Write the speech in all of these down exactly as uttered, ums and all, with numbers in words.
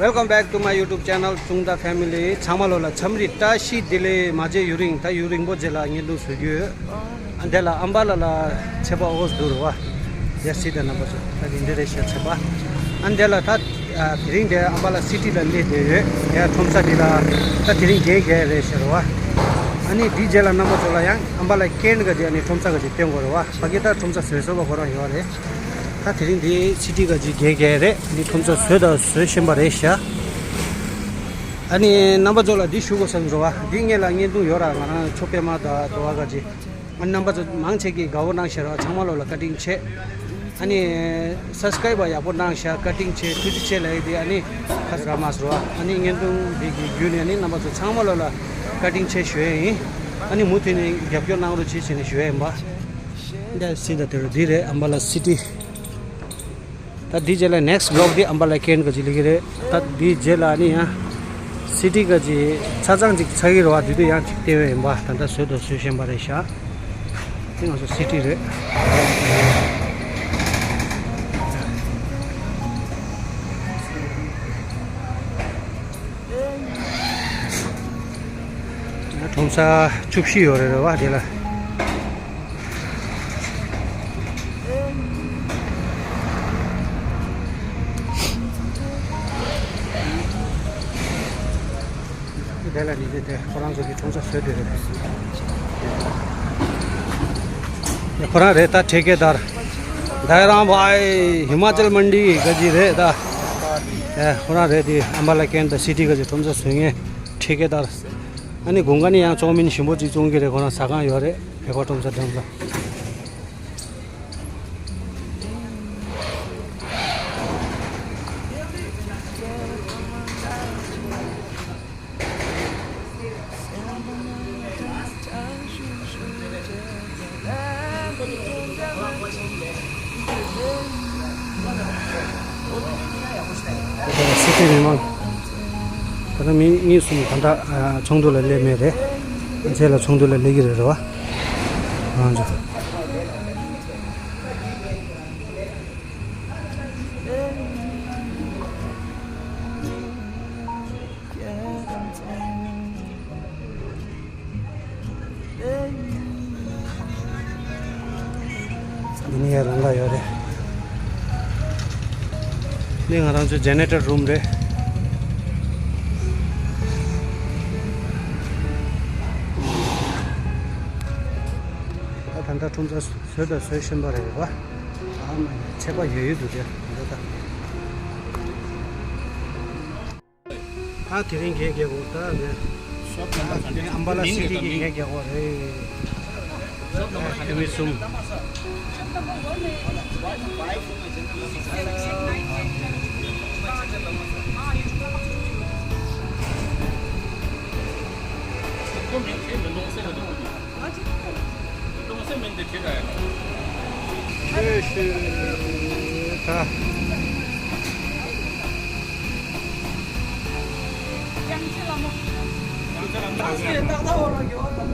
Welcome back to my YouTube channel, Tsungda Family. ཚང་མ་ལོ་ལ་འཚམས་འདྲི་བཀྲ་ཤིས་བདེ་ལེགས། མ་མཇལ་ཡུན་རིང་། ད་ཡུན་རིང་པོ་རྗེས་ལ་བརྙན་ཐུང་བཟོ་རྒྱུ་ཡོད། ཨ་འདི་ལ་ཨམ་བ་ལ་ལ་ཚེ་པ་ཨོ་སྡུ་རུ་བ། ཡ་སི་ད་རྣམ་པ་ཚོ་ད་འདི་འདི་རེད་ཤག་ཚེ་པ། ཨ་འདི་ལ་ད་དེ་རིང་འདི་ཨམ་བ་ལ་སི་ཊི་ལ་སླེབས་བསྡད་ཡོད། ཡ་ཁྲོམ་ས་འདི་ལ་ད་དེ་རིང་རྒན་རྒས་རེད་ཤག་རུ་བ། ཨ་ནི་འདི་རྗེས་ལ་རྣམ་པ་ཚོ་ལ་ཡང་ཨམ་བ་ལ་ཀེན་ག་ཅིག་ཨ་ནི་ཁྲོམ་ས་ག་ཅིག་སྟོན་དགོས་རུ་བ། ཕ་གི་ད་ཁྲོམ་ས་བཟོས་བཟོས་པ་ཁོ་རང་ཡོད་རེད། ད་དེ་རིང་འདི་སི་ཊི་ག་ཅིག་རྒན་རྒས་རེད། ཨ་ནི་ཁྲོམ་ས་བཟོས་དང་བཟོས་བཞིན་པ་རེད་ཤག་ཨ་ནི་རྣམ་པ་ཚོ་ལ་འདི་ཞུ་དགོས་བསམ་འགྲོ་བ། འདི་སྔོན་ལ་བརྙན་ཐུང་ཡོད་ར། ང་རང་ཆོས་པད་མ་དང་དོ་བ་ག་ཅིག་ཨ་ནི་རྣམ་པ་ཚོ་མང་ཆེ་གིས་དགའ་བོ་གནང་ཤག་ར། ཚང་མ་ལོ་ལ་བཀའ་དྲིན་ཆེ། ཨ་ནི་སབ་སི་ཀ་རེབ་ཡག་པོ་གནང་ཤག་བཀའ་དྲིན་ཆེ། ཐུགས་རྗེ་ཆེ་ལབ་ཡ་དེ་ཨ་ནི་ཁ་ས་ར་མ་ཟེར་བ། ཨ་ནི་བརྙན་ཐུང་འདི་གི་བརྒྱུད་ནས་ཨ་ནི་རྣམ་པ་ཚོ་ཚང་མ་ལོ་ལ་བཀའ་དྲིན་ཆེ་ཞུ་ཡ་ཡིན། ཨ་ནི་མུ་མཐུད་ནས་རྒྱབ་སྐྱོར་གནང་རོགས་བྱེད་ཟེར་ནས་ཞུ་ཡ་ཡིན་པ། འདི་སི་ད་དེ་རུ་འདི་རེད། ཨམ་བ་ལ་སི་ཊི། ད་འདི་རྗེས་ལ་ནེག་སི་བི་ལོག་འདི་ཨམ་བ་ལ་ཀེན་ག་ཅིག་སླེབས་ཀྱི་རེད། ད་འདི་རྗེས་ལ་ནི་ཡང་སི་ཊི་ག་ཅིག་ཆ་ཚང་ཅིག་ཆགས་ཀྱི་རེད་བ། དེ་དུས་ཡང་ཅིག་བལྟས་པ་ཡིན་པ། ད་ལྟ་བཟོས་དང་བཟོས་བཞིན་པ་རེད་ཤག་དེ་ང་ཚོ་སི་ཊི་རེད། ཁྲོམ་ས་བཅུ་བཞི་ཡོད་རེད་རེད་བ། དེ་ལ། དེ་ལ་ནི་དེ་དེ་ཁོ་རང་ཚོ་གི་ཁྲོམ་ས་བཟོས་བསྡད་རེད། དེ་ཁོ་རང་རེད། ད་ཐེ་ཀེ་དར། དེ་རང་བ་ཨེ་ཧི་མ་ཅལ་མན་ཌི་ག་ཅིག་རེད་ད། ཨེ་ཁོ་རང་རེད། དེ་ཨམ་བ་ལ་ཀེན་དང་སི་ཊི་ག་ཅིག་ཁྲོམ་ས་བཟོ་མཁན་ཐེ་ཀེ་དར། ཨ་ནི་དགུན་ཁ་ནི་ཡང་ཙོག་མིན་ཞིམ་པོ་ཅིག་བཙོང་གི་རེད། ཁོ་རང་ཟ་ཁང་ཡོད་རེད། བལ་པོ་ཁྲོམ་ས་འགྲམ་ལ། སི་ཊི་མི་མང་། ད་ལྟ་མི་གཉིས་གསུམ་ད་ལྟ་ཚོགས་འདུ་ལ་སླེབས་མེད་རེད། རྗེས་ལ་ཚོགས་འདུ་ལ་སླེབས་ཀྱི་རེད་རེད་བ། ང་ཚོ། འདི་ནི་ཡར་རང་ལ་ཡོད་རེད། འདི་ང་རང་ཚོའི་ཇེ་ནེ་ཊར་རུམ་རེད། ད་ད་ལྟ་ཁྲོམ་ས་བཟོས་དང་བཟོ་བཞིན་པ་རེད་བ། ཨ་མ་ཡ་ཚད་པ་ཡོད་ཡོད་འདུག་དེ་འདི་ད། ད་དེ་རིང་རྒན་རྒས་པོ་ད་ནས། ཤོབ་ནམ་བར་ག་འདྲ། ཨམ་བ་ལ་སི་ཊི་གི་རྒན་རྒས་པོ་རེད། ཤོབ་ནམ་བར་ག་འདྲ། མི་གསུམ། ཤོད་ཤོད་ད།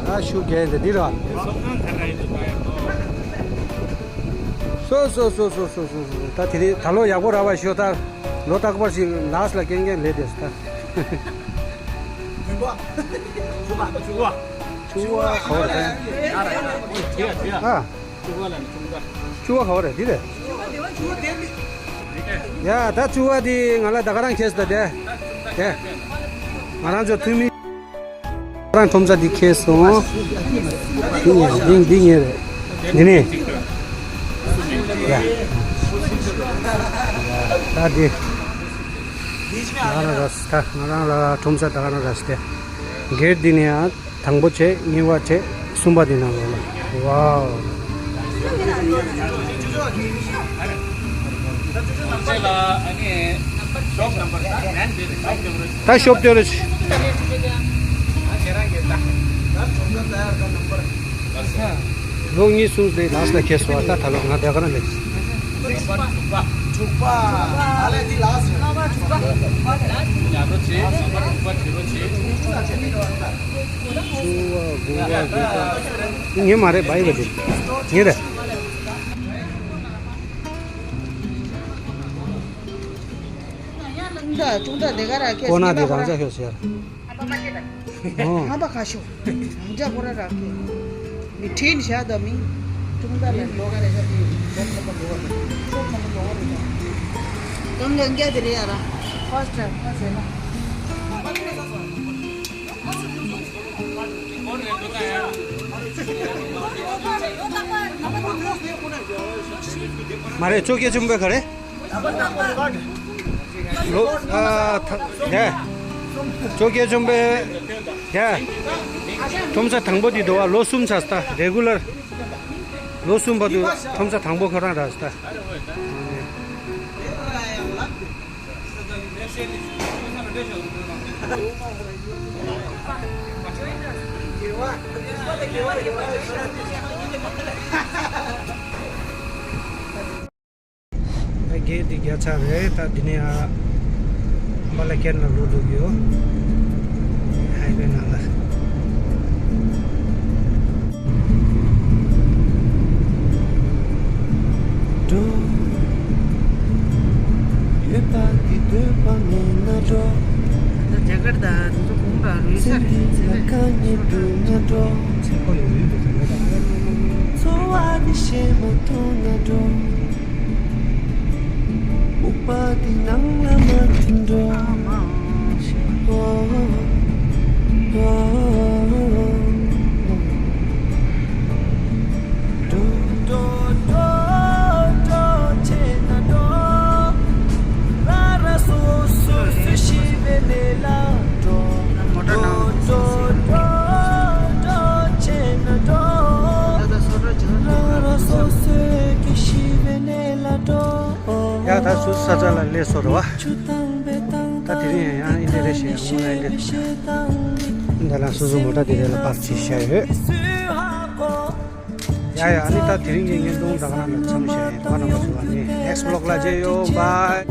ད་ཤུགས་རྒྱག་འདི་འདི་ར། སོ་སོ་སོ། ད་དེ་རིང་ད་ལོ་ཡག་པོ་རག་པ་ཤོག་ད་ལོ་རྟག་པར་ཞིག་ལགས་ལ་རྐྱང་རྐྱང་ལས་བསྡད་སོང་ད། བདུན་པ། བཅུ་པ། བཅུ་པ། བཅུ་པ་ག་བ་རེད། ཨ། བཅུ་པ་ལ་ནི་ཁྲོམ་སྒར། བཅུ་པ་ག་བ་རེད། འདི་རེད། ཡ་ད་བཅུ་པ་འདི་ང་ལ་ད་ག་རང་ཁེལ་སོང་ད། དེ་དེ་ང་རང་ཚོ་འཐུས་མི་ང་རང་ཁྲོམ་ས་འདི་ཁེལ་སོང་། འདི་ངའི་འདི་འདི་ངའི་རེད། འདི་ནི་ཡ་ད་འདི་ང་རང་ར་ད་ང་རང་ལ་ཁྲོམ་ས་ད་ག་རང་ར་སྟེ་སྒེར་འདི་ནི་ཡང་། དང་པོ་བྱས། གཉིས་པ་བྱས། གསུམ་པ་དེ་ནང་ལོགས་ལ། ཝའོ། ད་ཤོབ་སྟོན་རོགས། ལོ་གཉིས་གསུམ་རེ་ལགས་ལ་ཁེལ་སོང་། ད་ད་ལོ་ང་དེ་ག་རང་ལས། དྲུག་པ། ཨ་ལས་འདི་ལགས་སོ། ཉ་རོ་ཆེ། བྱུ་བ་དགུ་པ་དགུ་པ། ངའི་མ་རེད་བ། ཡི་བ་དེ་ངའི་རེད། ཅུང་ད་དེ་ག་ར་ཁེ་ཀོ་ན་དེ་རང་ཅག་ཤོད་ཟེར། ཨ་པ་མ་ཁེ་ད། ཨོ། ཧམ་པ་ཁ་ཤོ། རང་ཅག་ཀོ་ར་ར་ཁེ། མི་ཁྲིན་ཤ་ད་མི། ཅུང་ད་ལ་ལོ་ག་རེ་ཤ་དེ། ཤོ་ཁ་པ་ལོ་ག་རེ་ཤ། ཀམ་ལ་འགྱ་དེ་རེ་ཡ་ར། ཧོས་ཏེལ་ཧོས་ཏེལ་ལ། མ་རེད། ཅོ་ཀེ་ཅུམ་པེ་ག་རེ། ལོ་ཨ་ཐ་ཡ། ཅོ་ཀེ་ཅུམ་པེ་ཡ། ཁྲོམ་ས་དང་པོ་དེ་འདུག་བ། ལོ་གསུམ་ཚར་སོང་ད། རེ་གུ་ལར། ལོ་གསུམ་བར་དུ་ཁྲོམ་ས་དང་པོ་ཁོ་རང་རག་སོང་ད། ད་གེ་དེ་རྒྱ་ཆ་རེད། ད་འདི་ནས་ཨ་མ་ལ་ཀེར་ན་ལོ་འདུག་ཡོད། ཧའི་ཝེ་ནང་ལ། འགྲོ། ཡོད་པ་འདི་འདོད་པ་མེད་ན་འགྲོ། ད་རྒྱ་གར་དང་དེ་ཚོ་གོང་དང་རུས་སར་ཚེ་འདི་ལ་དཀའ་ངལ་འདུག་ན་འགྲོ། ཚེ་འཁོར་ཡོད་ཡོད་དུ་དང་འདྲ་དང་། འཚོ་བ་འདི་ཞེ་མ་ཐུང་ན་འགྲོ། སྨུག་པ་འདི་ནང་ལ་མ་ཐོན་འགྲོ། འགྲོ་འགྲོ་འགྲོ་འགྲོ་བྱས་ན་འགྲོ། ར་ར་སོ་སོ་སུ་ཤི་བའི་གནས་ལ་འགྲོ། འགྲོ་འགྲོ་འགྲོ་བྱས་ན་འགྲོ། ར་ར་སོ་སོ་སྐྱེ་ཤི་བའི་གནས་ལ་འགྲོ། ཡ་ད་སུ་ས་ཆ་ལ་སླེབས་སོང་རེད་བ། ད་དེ་རིང་ཡང་ཡང་ཨིན་དེ་རེད་ཤག་ཡང་སྔོན་ལ་ཨིན་དེ། འདི་ལ་སོ་སོ་མོ་ཊ་དེ་རེད་ལ་པར་བྱས་བཞག་ཡོད། ཡ་ཡ། ཨ་ནི་ད་དེ་རིང་གི་བརྙན་ཐུང་ད་ག་རང་ལ་མཚམས་བཞག་ཡིན། ད་ག་རང་པ་ཞུ་བ་ནི་next vlog ལ་མཇལ་ཡོང་། Bye.